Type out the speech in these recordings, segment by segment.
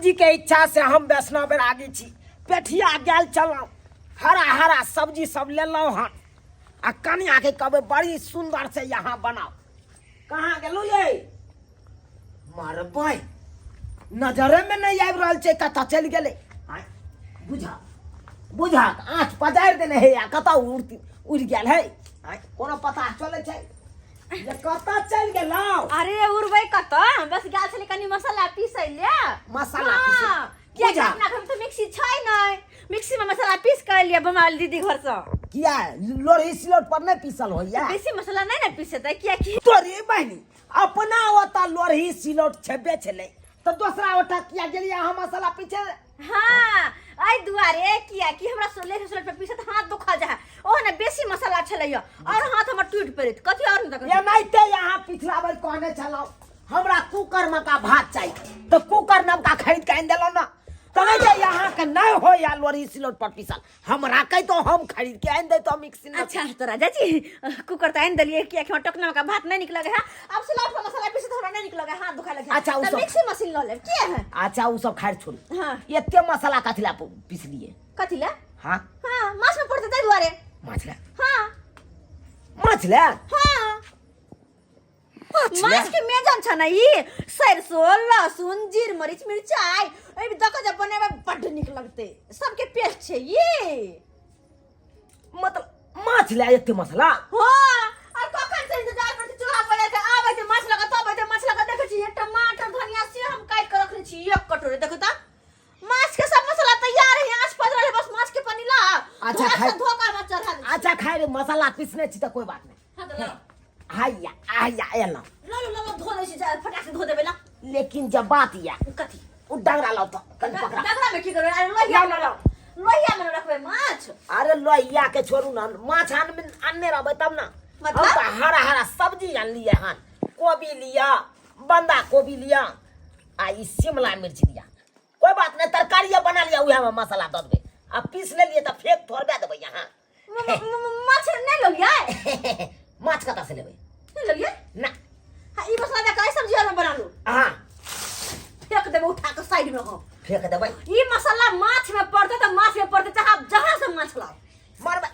जी के इच्छा से हम वैष्णव बैरागी छी। पेठिया गेल चलहुँ, हरा हरा सब्जी सब लेलहुँ हन आ कनिया के कहबै बड़ी सुंदर से यहाँ बनाओ। कहाँ गेलहुँ ये? मरबै नजरे में नहीं आबि रहल छै, कतऽ चलि गेलै? आँय, बुझा बुझा आँच पजारि देने हे आ कतऽ उड़ि गेल है? आँय, कोनो पता चलै छै जे कतऽ चलि गेलहुँ? अरे उड़बै कतऽ, बस गेल छलै कनि मसाला पीसै ले। मसाला पीसै? हाँ, किया बुझा। अपना घरमे तऽ मिक्सी छै नहि, मिक्सी में मसाला पीस के एलियै बमाल दीदी घर से। किया लोढ़ी सिलौट पर नहि पीसल होइया? बेसी मसाला नहि ने पीसेतै कियाकि तोरी बहिनी अपना ओतऽ लोढ़ी सिलौट छेबे छलै तऽ दोसरा ओतऽ किया गेलियै अहाँ मसाला पीछे? हाँ, एहि दुआरे कियाकि हमरा सोले सिलौट पर पीसत हाथ दुखा जाए, ओहो ने बेसी मसाला छलै और हाथ हमर टूटि पड़ैत कथी और नहि तऽ एनाहिते अहाँ पिछला बेर कहने छलहुँ हमरा कुकर में का भात चाहिए, तऽ कुकर नवका खरीद के आनि देलहुँ ने। तऽ जे अहाँके नहि होइया लोढ़ी सिलौट पर पीसल, हमरा कहितो हम खरीद के आनि दैतहुँ मिक्सी में। अच्छा तो राजा जी कुकर तो आनि देलियै कियाकि हमरा टोकना का भात नहीं निक लगे है, अब सिलौट पर मसाला पीसे तो हमरा नहीं निक लगे, हाथ दुखा लगे। अच्छा, उ तऽ सब- मिक्सी मशीन लऽ लेब किया है। अच्छा उ सब खैर छोड़ू। हाँ। एते मसाला कथी ला पिसलियै? कथी ला? हाँ। हाँ, माछ में पड़तै ताहि दुआरे। माछ ला? हाँ। माछ ला? हाँ, माछ के मेजन छ न ई सरसों लहसुन जीर मरीच मिरचाई एहि दऽ कऽ जे बनेबै बड्ड नीक लगतै, सबके पेस्ट छै ई। मतलब माछ ला एते मसाला? हाँ, और कखन से इंतजार करते चूल्हा पर के आबै छै माछ लगा तब आबै माछ लगा। देखै छी टमाटर धनिया से हम काटि के रखने छी एक कटोरी, देखो त माछ के सब मसाला तैयार है, आँच पजरल है, बस माछ के पनी ला। अच्छा, धो खाइ- धो के माछ चढ़ा दै छी। अच्छा खाइ रे मसाला पीसने छी तऽ कोई बात नहीं। हाँ तऽ लाउ। हैया हैया एलहुँ। लो लो लो धो दै छी, जा, फटाक से धो देबै ला। लेकिन जब बात या कथी? उ डंगरा लाउ तऽ कनि पकड़ा। डगरा में की करबै? अरे लोहिया लाउ, लाउ, लाउ। लोहिया में रखबै माछ? अरे लोहिया के छोड़ू ना, माछ आनने रहबै तब ना। मतलब? हम तऽ हरा हरा सब्जी आनलियै हन, कोबी लिअ, बंधा कोबी लिअ आ ई शिमला मिर्च लिअ। कोई बात नहीं, तरकारी बना लिअ, उएह में मसाला दऽ देबै आ पीस लेलियै तऽ फेक थोड़बे देबै यहाँ। माछ नहीं ललियै? माछ कतऽ से लेबै? नहीं ललियै? ना। हाँ, ई मसाला दऽ के सब्जी में बना लू। हाँ। फेंक देबै उठा के साइड में। हम फेंक देबै। ई मसाला माछ में पड़तै तऽ माछ में पड़तै, चाहे आप जहाँ से माछ लाओ। मरबै।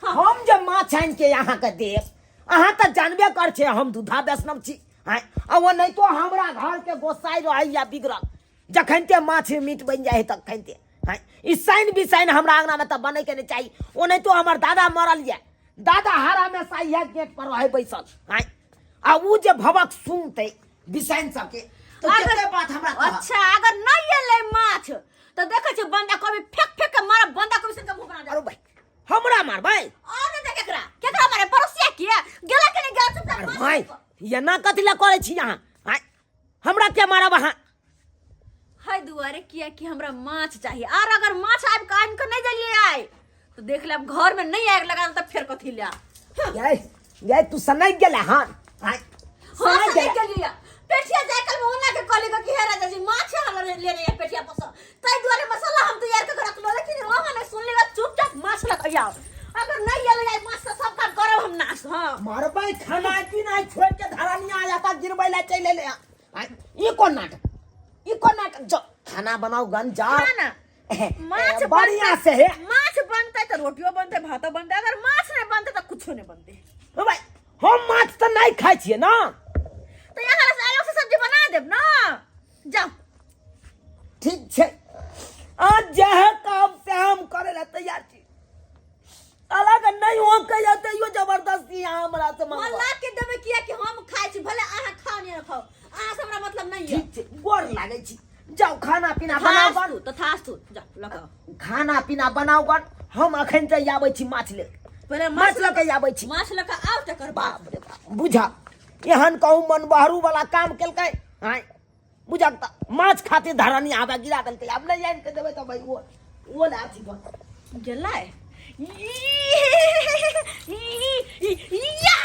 हाँ। हम जे माछ आनि के अहाँके देब, अहाँ तऽ जानबे कर छै हम दूधा वैष्णव छी। आँय, आ ओ नहीं तो हमरा घर के गोसाई रहैया बिगड़ल, जखन ते माछ मीट बनि जाइ है तखन ते। आँय, ई साइन बिसाइन हमरा अंगना में तऽ बनै के नहीं चाही। ओ नहीं तो हमर दादा मरल यऽ, दादा हरा में इएह गेट पर रहै बैसल। आँय, आ उ जे भबक सुनतै बिसाइन सबके तऽ कते बात हमरा कहत। अच्छा अगर नहीं एलै माछ तऽ देखै छियै बंदा कोबी फेंक फेंक के मारब, बंदा कोबी संग मुंह बना देब। अरे भाई हमरा मारबै? और नहीं तऽ केकरा केकरा मारे? पड़ोसिया के गेला के नहीं गेला चुपचाप अरे माछ भाई एना कथी लए करै छी अहाँ? आँय, हमरा के मारब अहाँ? है दुआरे किया कि हमरा माछ चाहिए, और अगर माछ आबि के आनि के नहीं देलियै आइ तो देख लेब घर में नहीं आगि लगा तऽ फेर कथी ले। गै गै तू सनकि गेलै हन? आँय, हाँ, सनकि सनकि गेलै। गेलियै। पेठिया जाय काल में ओना के कहली कि हे राजा जी माछ हमरा लेने है पेठिया पर से, ताहि दुआरे मसाला हम तैयार कऽ के रखलहुँ, लेकिन वहाँ नहीं सुनली, चुपचाप माछ लऽ के आउ, अगर नहीं एलै आइ माछ तऽ सब काम करब हम नाश। हाँ। मारबै खाना पीना छोड़ि के धरनिया आया गिरबै लए चलि एलै। आँय, ई कोन नाटक, ई कोन नाटक? जाओ खाना बनाओ गन, जाओ खाना माछ बढ़िया बनतै- से हे। माछ बनतै तऽ रोटियो बनतै भातो बनतै, अगर माछ नहीं बनतै तऽ कुछो नहीं बनतै। ओ भाई हम माछ तऽ नहीं खाइ छियै ना। तऽ यहाँ से अलग से सब्जी बना देब ना, जाओ। ठीक छै, आज जहे काम से हम करे ला तैयार छी। अलग नहीं हो कहिया तैयो जबरदस्ती यहाँ हमरा से मन मंगवा। ला के देबै किया कि हम खाइ छी, भले अहाँ खाओ नहीं खाओ, अहाँ से हमरा मतलब नहीं है। ठीक छै, गोर लागै छी, जाउ खाना पीना बनाउ गन। तथास्तु तथास्तु, जाओ लऽ के खाना पीना बनाउ गन, हम अखन ते आबै छी माछ ले पहिले माछ लऽ के आबै छी। माछ लऽ के आउ तकर बाद। बाप रे बाप, बुझा एहन कहूँ मन बहरू वाला काम केलकै। आँय बुझक तऽ माछ खातिर धरनी आबे गिरा देलकै, आब नहि आनि के देबै तऽ भाई ओ ले अथी पर गेलै या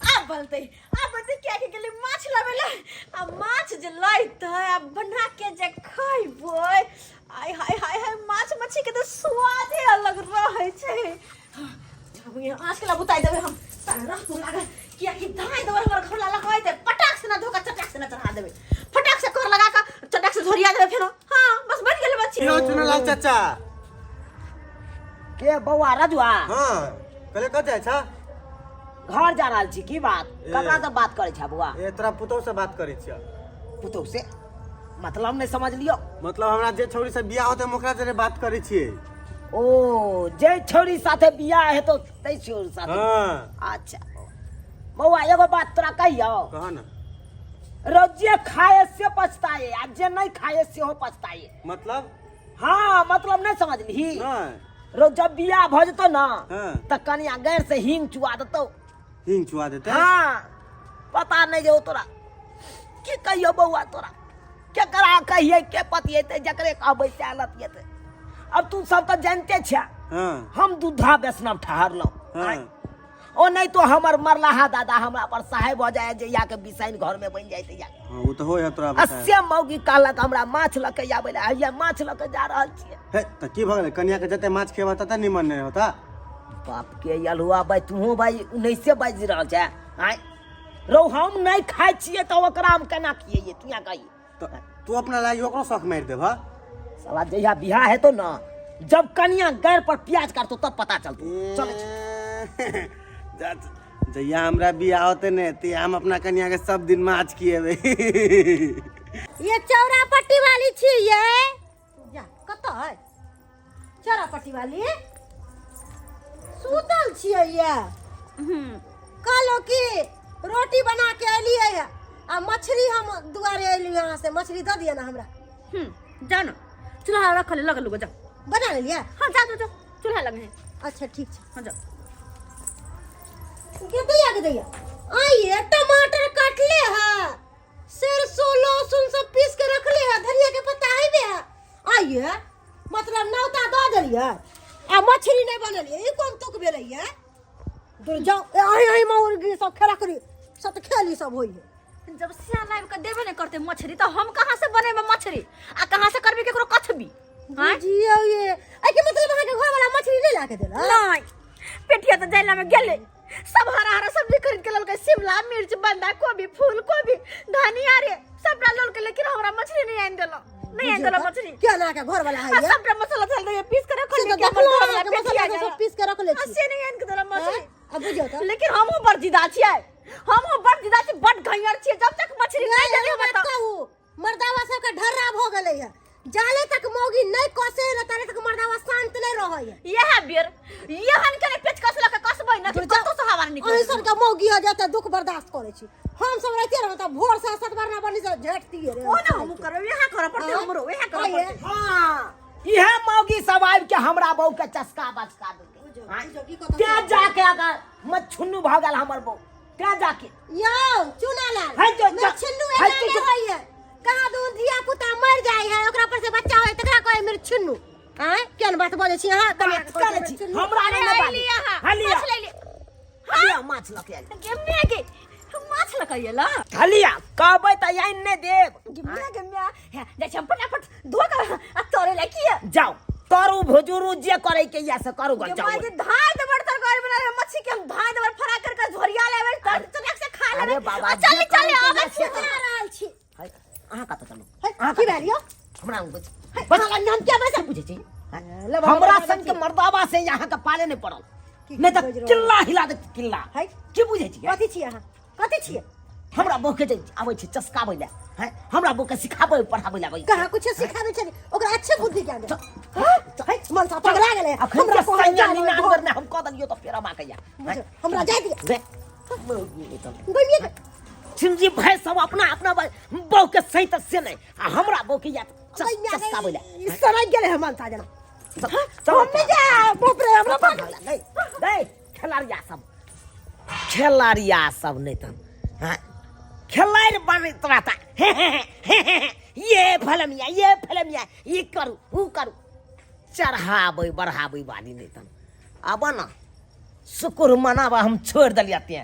आब बनतै, आब बनतै किया कि गेलै माछ लाबै लए, आ माछ जे लैतै आ बना के जे खैबै, आय हाय हाय हाय, माछ मछली के तऽ स्वादे अलग रहै छै। आँच के ला बुताइ देबै हम रहतू लागल, किया कि दाइ देबै हमर घर ला लगबै पटाक से ना धोका चटाक से ना चढ़ा देबै, फटाक से कर लगा कऽ चटाक से झोरिया देबै फेरो। हां बस बन गेल मछली। यौ चुनलाल चाचा। के बौआ रजुआ? हाँ, कहले कत जाइ छा? घर जा रहल छी। की बात? ए। ककरा से बात करै छा बौआ? ए तोरा पुतोह से बात करै छियै। पुतोह से मतलब नहीं समझ लियो। मतलब हमरा जे छौरी से बियाह होतै हम ओकरा जरे बात करै छियै। ओ जे छौरी साथे बियाह हेतो तै छौरी साथे? हाँ। अच्छा बौआ, एगो बात तोरा कहियो। कह ना। रोज जे खाए से पछताए आ जे नहीं खाए सेहो पछताए। मतलब? हाँ, मतलब नहीं समझली? नहीं। रोज जब बियाह भऽ जेतौ ना, हाँ। तऽ कनिया गैर से हींग चुआ देतौ। हींग चुआ देतै? हाँ, पता नहीं जे ओ तोरा की कहियो बौआ, तोरा केकरा कहिए के पतिएतै, जकरे कहबै सएह लतिएतै। अब तू सब तऽ जानते छे, हम दूधा वैष्णव ठहरलहुँ। हाँ। ओ नहीं तो हमर मरलाहा दादा हमरा पर साहेब हो जाए जे के बिसाइन घर में बन जाए या। हाँ, ओ तऽ होइ है तोरा आ बताए। से मौगी कहलक हमरा माछ लऽ के आबै लए, हैया माछ लऽ के जा रहल छियै। हे, तऽ की भऽ गेलै? कनिया के जते माछ खेबा तते निमन नहि होता। बाप के अलुआ भाई, तुहो भाई उन्नैसे बाजि रहल छै। आँय रौ, हम नहि खाइ छियै तऽ ओकरा हम केना खियैयै, तू यहाँ कही। तऽ तू अपना लागि ओकरो शौक मारि देबह? साला जहिया बियाह हेतौ ना, जब कनिया गैर पर प्याज काटतो तब पता चलतो। चल। जहिया हमरा बियाह होते ने तहिया हम अपना कनिया के सब दिन माछ खिएबै। ये चौरा पट्टी वाली छी ये जा कतऽ है चौरा पट्टी वाली? सुतल छियै ये। कहलो कि रोटी बना के एलियै है आ मछली हम दुआरे एली यहाँ से, मछली दऽ दिअ ना हमरा। जाओ ना, चूल्हा रखल है, लगल होगा, जाओ। बना लेलियै? हाँ, जाओ जाओ जाओ, चूल्हा लगे है। अच्छा ठीक छै। हाँ, जाओ। गे दैया, गे दैया, आइए टमाटर काटले है, सरसों लहसुन सब पीस के रखले है, धनिया के पत्ता है बे है। आइए मतलब नौता दऽ देलियै आ मछली नहि बनेलियै, ई कोन तुक भेलैया? दूर जाओ, ए अहीं अहीं मौगी सब खेला करी सब तऽ खेली सब होइए। जब सियान आबि कऽ देबे नहि करतै मछली तऽ हम कहाँ से बनेबै मछली आ कहाँ से करबै केकरो कथबी? आँय? बुझियौ ये, एहिके मतलब अहाँके घरवाला मछली नहि ला के देलक? नहि, पेटिया तऽ जैला में गेलै, सब हरा हरा सब्जी खरीद के ललकै, शिमला मिर्च, बंधा कोबी, फूल कोबी, धनिया रे सबटा ललकै, लेकिन हमरा मछली नहीं आनि देलक, नहीं आनि देलक मछली। क्या ना के घर वाला है आ ये? सबटा मसाला चल रही पीस के रखल। से तऽ देखलहुँ अहाँके मसाला सब पीस के रखले छी। से नहीं आनि के देलक मछली। आब बुझियौ तऽ। लेकिन हमहूँ बड़ जिदा छियै, हमहूँ बड़ जिदा छी, बड़ घैयर छियै। जब तक मछली नहीं देली हमरा तऽ कहू मर्दावा सबके ढर्रा भऽ गेलै है, जाले तक मौगी नहि कसे रह ताले तक मर्दावा शांत नहि रहै है। इएह बेर एहन के पेचकस लऽ के कसबै ने कि कतौ से हवा निकल। अहीं सबके मौगी है जते दुख बर्दाश्त करै छी, हम सब रहिते रह तऽ भोर से सात बार ना बनी से झटतिए रे। ओ ना हमहूँ करबै, इएह करऽ पड़तै हमरो, इएह करऽ पड़तै। हाँ, इहे मौगी सब आबि के हमरा बहू के चस्का बचका देलकै, तें जाके अगर मच्छुन्नू भऽ गेल हमर बहू, तें जाके। यौ चुनालाल, है जो- मेरे छिन्नू है एना जो- नहि होइए, कहाँ दू धिया पुता मर जाय है ओकरा पर से बच्चा होय तकरा कहै मेरे छिन्नू। आँय, केहन बात बजै छी अहाँ? बात करै छी हमरा नहि ने बाजू। हलिया। माछ ले ले। हलिया, माछ लऽ के आयल। गे my गे, माछ लऽ के अयला। हलिया, कहबै तऽ आनि नहि देब। गे my, गे my, हे जाइ छी हम फटाफट धो के आ तोरे ला की जाओ, तरू भुजुरू जे करे के या से करू ग। गे जाओ। My गे, धाय देबर तरकारी बना रहे मच्छी के, हम धाय देबर फ्राई कर के झोरिया लेबै तर चटक से खा लेबै। अरे बाबा, आ चल जे चल करे के आबै या छी, से करू। जा रहल छी। है, अहाँ कतऽ चलू? है, अहाँ की कतऽ भेल यौ? हमरा बुझ है, अहाँ लग हम किया बैसल? बुझै छी? ले बाबा, हमरा बाबा, संग के की? मर्दाबा से यहाँ के पाले नहीं पड़ल, की नहीं तऽ बाजि रहल? किल्ला हिला दे किल्ला। है? की बुझै छी? कथी छी अहाँ? कथी छियै? हमरा बहू के जे आबै छै चस्काबै लए हैं, हमरा बहू के सिखाबै पढ़ाबै लए आबै छै। कहाँ कुछ सिखाबै छै? ओकरा अच्छे बुद्धि ज्ञान दे। है, मन सा पगला गेलै। अखन हमरा के कहै सैया जाय निनानबर ने हम कऽ देलियौ तऽ फेर हम आके या। बुझ, हमरा जाय दिअ। रे, मौगी नहि तऽ। गइए के छिमजी भाई सब अपना अपना बहू के सही तऽ से नहि आ हमरा बहू के या चस्काबै लए। सड़क गेलै हम मनसा जना। चल, हम नहि जायब, बाप रे हमरा चल, नहीं नहीं, खेलाड़िया सब, खेलाड़िया सब नहीं तन। हाँ, खेलाड़ बनैत रहता हे हे हे हे हे, ये फलमिया, ये फलमिया, ये करू ऊ करू, चढ़ाबै बढ़ाबै वाली नहीं तन। आब न शुक्र मनाबा हम छोड़ देलिया ते,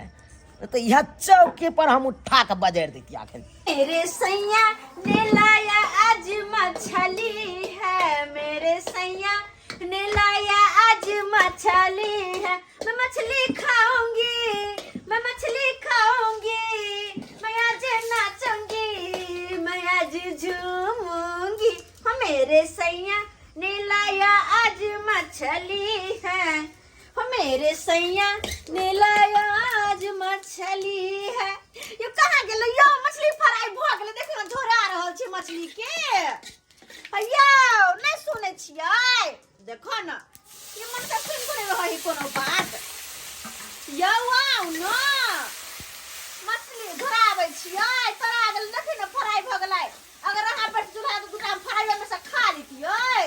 तो यह चौकी पर हम उठा के बजारि दैतियै अखन। मेरे सैया ने लाया आज मछली है, मेरे सैया ने लाया आज मछली है, मैं मछली खाऊंगी, मैं मछली खाऊंगी, मैं आज नाचूंगी, मैं आज झूमूंगी। हम मेरे सैया ने लाया आज मछली है, हो मेरे सैया ने लाया आज मछली है। यो कहाँ गेलै यो? मछली फ्राई भऽ गेलै, देखियौ ने झोरा रहल छै मछली के। यौ नहि सुनै छियै? देखो न, ई मन के सुन नहि रहै कोनो बात। यौ आउ न, मछली घोराबै छियै, तोरा गेल, देखी ने फ्राई भऽ गेलै। अगर अहाँ पर चूल्हा तऽ दूटा फ्राई में से खा लेतियै।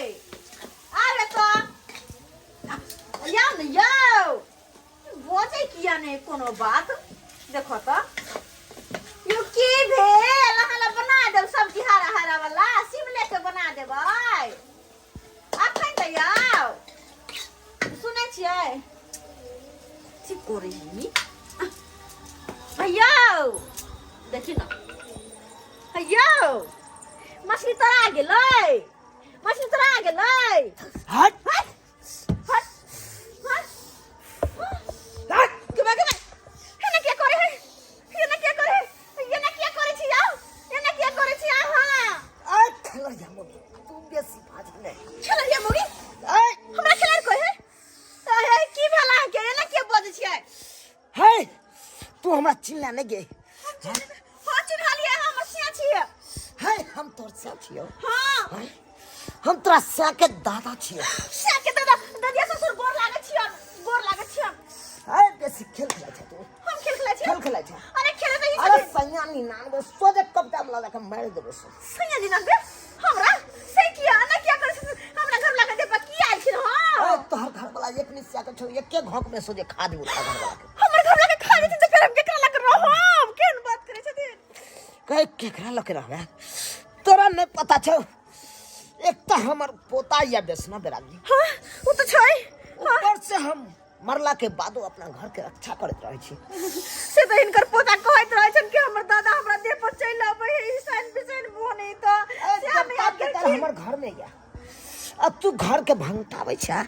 आबे तो यौ ने, यौ बजै किया नहि कोनो बात? देखो तऽ यौ, की भेल? अहाँ लए बना देब सब्जी हरा हरा वाला, शिमले के बना देबै अखन तऽ। यौ सुनै छियै? की करै ही यौ? देखी न यौ, मछली तोरा गेलै, मछली तोरा गेलै। हट। हट हट हट। हट। के बा एना किया करे है? एना किया करे है? एना किया करे छी यौ? एना किया करे छी अहाँ? आ खेलरिया मौगी, तू बेसी बाज नहि। खेलरिया मौगी? ऐ। हमरा खेलर कोइ है? ए, की भेल अहाँके? एना किया बजै छियै? हे, तू हमरा चिल्ला नहि गे? हाँ, चिन्हलियै, हमर सिया छियै। हे, हम तोर सिया छियौ? हाँ। हम तोरा सिया के दादा छियौ। सिया के दादा? ददिया ससुर, गोर लागै छियन, गोर लागै छियन। हे, बेसी खेल खेलै छै तू। हम खेल खेलै छियै? खेल खेलै छै। अरे खेले तऽ ई अरे सैया निनानबे, सोझे कब्जा में लगा के मारि देबो सो। सैया जी नंदे हमरा से किया ना किया करे छथिन? हमरा घर लगा दे पर की आयल छिन? ए, हाँ। तोहर घर वाला एक निसिया के छौ, एके घोंक में सोझे खा देबो तोहर घर वाला के। हमर घर लगा खा देथिन तऽ फेर हम केकरा लग रहब? केहन बात करे छथिन? कहे केकरा लग रहबे? तोरा नहीं पता छौ, एक तऽ हमर पोता या बेसना बेरागी। हाँ, ओ तऽ छै हाँ। ऊपर से हम मरला के बादो अपना घर के रक्षा करैत रहै छी। से तऽ हिनकर पोता कहैत रहै छनि कि हमर दादा हमरा देह पर चलि अबै है, ईसान बिसान बनै तऽ ए, से हम देवता याद पितर केलखिन। हमर घर में या अब तू घर के भंगटाबै छै?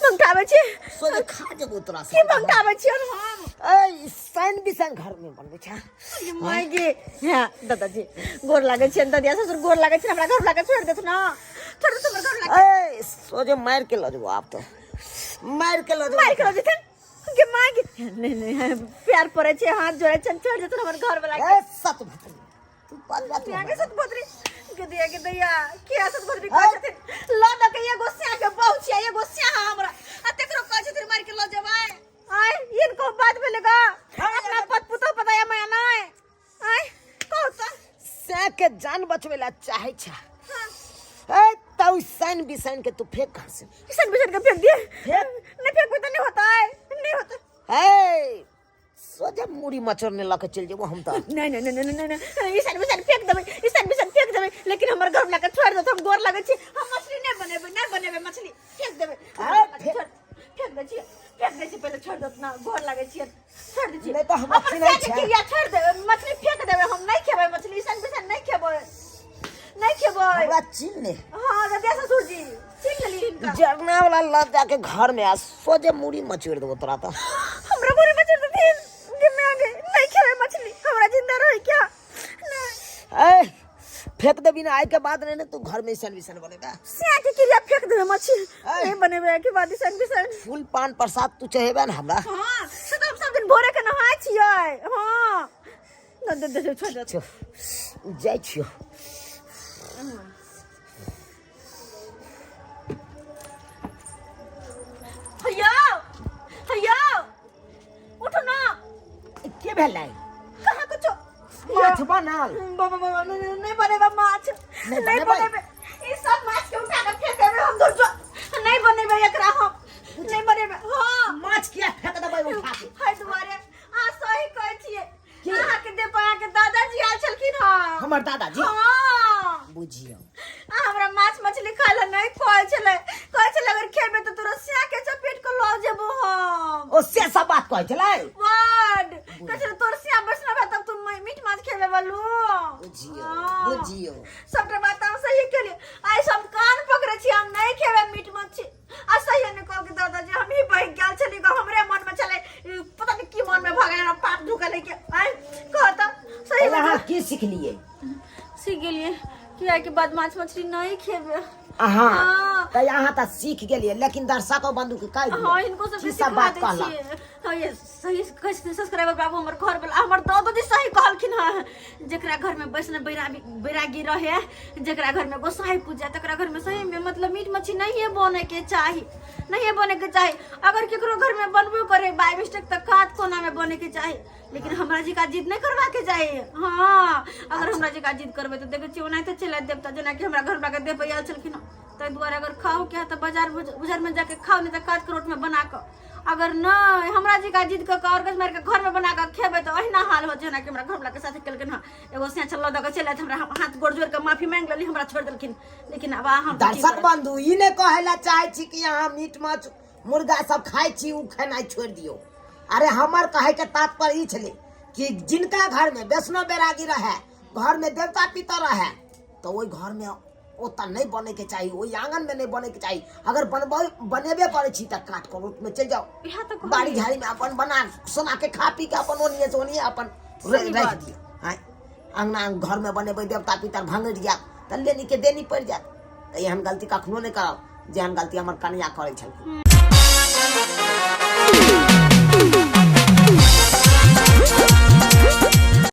भंगटाबै छी? सोझे खा जेबो तोरा की से। भंगटाबै छियनि हम? ए, साइन बिसाइन घर में बनबै छै। माय गे, हाँ दादाजी, गोर लागै छियनि, ददिया ससुर, गोर लागै छियनि, हमरा घर लागे छोड़ि देथुन ना, छोड़ि देथुन हमर घर लागे। ए, सोझे मारि के लऽ जेबो, आब तो मारि के लऽ जेबो। मारि के लऽ जेथिन? गे माय गे, नहीं नहीं, प्यार पड़ै छै, हाथ जोड़ै छनि, छोड़ि देथुन हमर घर वाला के। ए सत भतरी, तू बजबा तू के हमरा। सत भद्री के दिया के दैया के सत भद्री कहै छथिन? लऽ दऽ के एगो स्या के बहु छियै, एगो स्या हमरा आ तेकरो कहै छथिन मारि के लऽ जेबै। आय, इनको बात भेलै गा? अपना पत पुतोह पता या माया नहि? आय कहू तऽ। सै के जान बचबै ला चाहै छै? हाँ। ए, तऽ साइन बिसाइन के तू फेंक घर से। ईसन बिसन के फेंक दिए? फेंक। नहीं फेंकबे तऽ नहीं होता है, नहीं होता। ए, सोझे मुड़ी मचोरने लऽ के चलि जेबो हम तऽ। नहीं नहीं नहीं नहीं नहीं, ईसन बिसन फेंक देबै, ईसन बिसन फेंक देबै, लेकिन हमर घर लऽ के छोड़ि देत, हम गोर लगै छी। हम मछली नहि बनेबै, नहि बनेबै मछली, फेंक देबै। अरे फेंक। फेंक दै छी, फेंक दै छी, पहिले छोड़ि देत ना, गोर लगै छी, छोड़ि दै छी। नहि तऽ हमरा अपन चिन्है साग छै। क्रिया छोड़ि देबै, मछली फेंक देबै, हम नहि खेबै मछली, ईसन बिसन नहि खेबै, नहि खेबै। हमरा चिन्ह ने। हाँ ददिया ससुर जी, चिन्ह लेली हिनका। जरना वाला लऽ जाके घर में आ सोझे मुड़ी मचोड़ि देबो तोरा तऽ। हमरा मुड़ी मचोड़ देथिन? गे मैं गे, नहीं खेबै मछली, हमरा जिंदा रहे क्या नहीं। ए, फेंक देबी ना आइ के बाद, नहीं ने तू घर में ईसन बिसन बनेबा। सिया के क्रिया फेंक देबै मछली। ऐ। नहीं बनेबै के बाद ईसन बिसन। फूल पान प्रसाद तू चढ़ेबे ने हमरा? हाँ, से तऽ हम सब दिन भोरे के नहाय छियै। हाँ, न दे दे, छोड़ दे। चुप, जाइ छियौ। हैया हैया, उठो ना। के भेलै? कहाँ कुछो। माछ बनल? बाबा बाबा, नहीं नहीं, नहीं बनेबा माछ। नहीं नहीं बनेबै? बनेबै। ई सब माछ के उठा के फेंक देबै हम। दूर जो, नहीं बनेबै एकरा हम, नहीं बनेबै। हाँ। माछ किया फेंक देबै उठा के? है दुआरे अहाँ सही कहै छियै। की? अहाँ के देह पर अहाँके दादाजी आयल छलखिन हँ। हमर दादाजी? हाँ। बुझियौ। आ हमरा माछ मछली खाय लए नहि कहै छलै, कहै छलै अगर खेबै तऽ तोरा सिया के चपेट के लऽ जेबो हम। ओ से सब बात कहै छलै? बड कहै छलै, तोर सिया बैसना तब तू मीट माछ खेबे बलू। बुझियौ। हाँ। बुझियौ। सबटा बात हम सही केलियै। आइ सब कान पकड़ै छी, हम नहि खेबै मीट मछली। आ सही ने कहलकै दादाजी, हम ही बहि गेल छली गो, हमरे मन में छलै ई पता नहीं की मन में भऽ गेल, पाप ढुकल है के। आइ कह तऽ सही। अहाँ की सिखलियै? सीख गेलियै कि आइ बियाह के बाद माछ मछली नहीं खेबे। अहाँ हाँ। तऽ अहाँ तऽ सीख गेलियै, लेकिन दर्शको बंधु के कहि दियौ। हाँ, इनको सबके की सब सिखा बात दै कहलक? छियै। हाँ, ये सही कहै छथिन सब्सक्राइबर बाबू। हमर घर वाला, हमर दादोजी सही कहलखिन हँ, जेकरा घर में वैष्णव बैरागी बैरागी रहे, जेकरा घर में गोसाई पूजा, तकरा घर में सही में मतलब मीट मछली नहीं बने के चाही, नहीं बने के चाही। अगर केकरो घर में बनबो करे बाय मिस्टेक तऽ कात कोना में बने के चाही, लेकिन हमरा जी का जिद नहीं करवा के चाही। हाँ, अगर हमरा जी का जिद करबै तऽ देखै छियै ओनाहिते चलि आयत देवता, जेनाकि हमरा घर वाला के देह पर आयल छलखिन हँ। ताहि दुआरे अगर खाओ के है तऽ बाजार बाजार में जाके खाओ, नहीं तऽ कात करोट में बना कऽ। अगर नहीं हमरा जी का जिद कऽ के और मारि के घर में बना कऽ खेबै तऽ अहिना हाल हो, जेना कि हमरा घर वाला के साथे केलखिन हँ। एगो सेंच लऽ दऽ के चलि आयत, हमरा हाथ गोड़ जोड़ के माफी मांगि लेली, हमरा छोड़ि देलखिन, लेकिन आब अहाँ की दर्शक करब? बंधु, ई नहि कहै लए चाहै छी कि अहाँ मीट माछ मुर्गा सब खाइ छी, ओ खेनाइ छोड़ि दियौ। अरे, हमर कहैके तात्पर्य ई छलै कि जिनका घरमे वैष्णव बैरागी रहै, घरमे देवता पितर रहै, तऽ ओहि घरमे ओतऽ नहि बनैके चाही, ओहि आंगनमे नहि बनैके चाही। अगर बनबै बनेबे करै छी तऽ काट करोटमे चलि जाउ, इएह तऽ कहलियै। बाड़ी झाड़ीमे अपन बना सोना के खा पी के अपन ओनिए से ओनिए अपन सही राखि बात। दियौ। आँय, अङ्गना घरमे बनेबै, देवता पितर भङ्गटि जायत तऽ लेनीके देनी पड़ि जायत। तऽ एहन गलती कखनो नहि करब जेहन गलती हमर कनिया करै छलखिन।